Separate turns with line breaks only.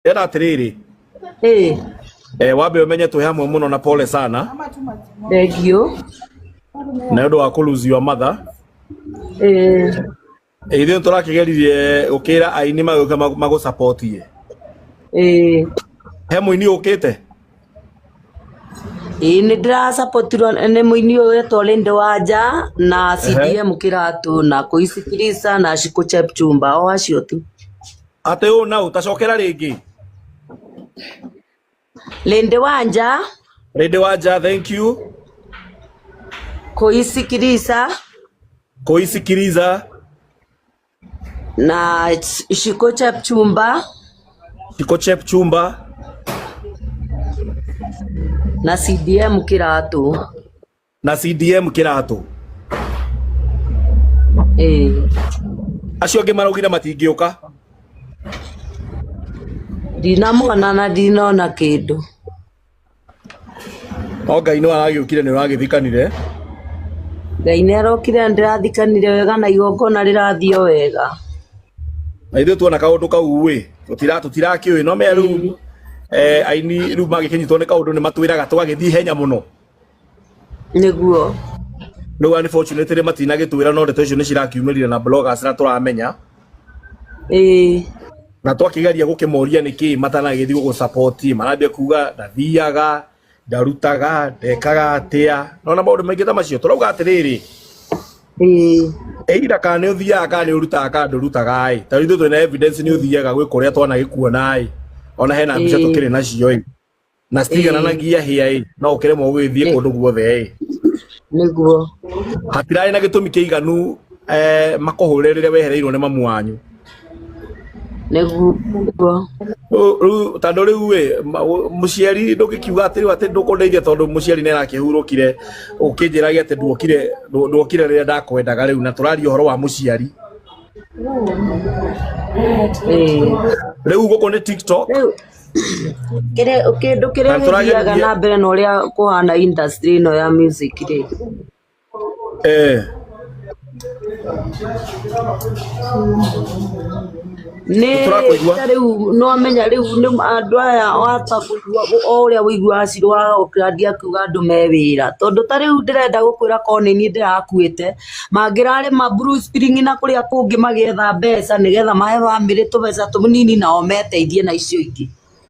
Ndĩrenda atĩrĩrĩ,
Ĩĩ,
wambe ũmenye twĩ hamwe mũno na pole sana
thengiũ.
Na ũndũ wa kũ lose your mother.
Ĩĩ.
Ithuĩ tũrakĩgeririe gũkĩra aini magĩũka magũcapotie.
Ĩĩ.
He mũini ũkĩte?
Ĩĩ, nĩ ndĩracapotirwo nĩ mũini ũyũ wetwo Linda Wanja na CDM Kĩratũ na Koisikiliza na Shiko Chepchumba, o acio tu.
Atĩ ũũ na ũtacokera rĩngĩ?
Linda Wanja.
Linda Wanja, thank you.
Koisikiliza.
Koisikiliza.
Na Shiko Chepchumba.
Shiko Chepchumba.
Na CDM Kĩratũ.
Na CDM Kĩratũ.
Ĩĩ.
Acio angĩ maraugire matingĩũka.
Ndinamona na ndinona kĩndũ.
No Ngai nĩ aragĩũkire, nĩ ũragĩthikanire.
Ngai nĩ arokire na ndĩrathikanire wega na igongona rĩrathiĩ o wega.
Na ithuĩ tuona kaũndũ kau ĩ, tũtirakĩũĩ no mea rĩu aini rĩu magĩkĩnyitwo nĩ kaũndũ nĩ matwĩraga tũgagĩthiĩ ihenya mũno.
Nĩguo.
Rĩu unfortunately matinagĩtwĩra, no ndeto icio nĩ cirakiumĩrire na bloggers na tũramenya.
Ĩĩ.
Na twakĩgeria gũkĩmoria nĩkĩ matanagĩthiĩ gũgũ-support, marambia kuga ndathiaga, ndarutaga, ndekaga atĩa, nona maũndũ maingĩ ta macio. Tũrauga atĩrĩrĩ,
Ĩĩ.
Either kana nĩ ũthiaga kana nĩ ũrutaga kana ndũrutaga ĩ, ta rĩu ithuĩ twĩna evidence nĩ ũthiaga gwĩ kũrĩa twanagĩkuona ĩ, ona hena mbica tũkĩrĩ nacio ĩ, na citigananagia hĩa ĩ, no ũkĩremwo gũgĩthiĩ kũndũ guothe ĩ.
Nĩguo.
Hatirarĩ na gĩtũmi kĩiganu makũhũre rĩrĩa wehereirwo nĩ mamu wanyu.
Nĩguo.
Rĩu tondũ rĩu ĩ, mũciari ndũngĩkiuga atĩ rĩu atĩ ndũkũndeithia, tondũ mũciari nĩ arakĩhurũkire ũkĩnjĩragia atĩ nduokire rĩrĩa ndakwendaga. Rĩu na tũraria ũhoro wa mũciari.
Ĩĩ.
Rĩu gũkũ nĩ TikTok.
Rĩu kĩrĩa kĩndũ kĩrĩa
Na
gĩthiaga
tũrageria
na mbere na ũrĩa kũhana industry ĩno ya music rĩ, nĩ
Tũrakũigua.
Ta rĩu nĩwamenya rĩu nĩ andũ aya wata kũigua o ũrĩa ũiguaga Shiro wa Oakland akiuga andũ me wĩra, tondũ ta rĩu ndĩrenda gũkwĩra korwo nĩ niĩ ndĩrakuĩte, mangĩrarĩma Blue Spring na kũrĩa kũngĩ magĩetha mbeca nĩgetha mahe bamĩrĩ tũbeca tũnini nao meteithie na icio ingĩ.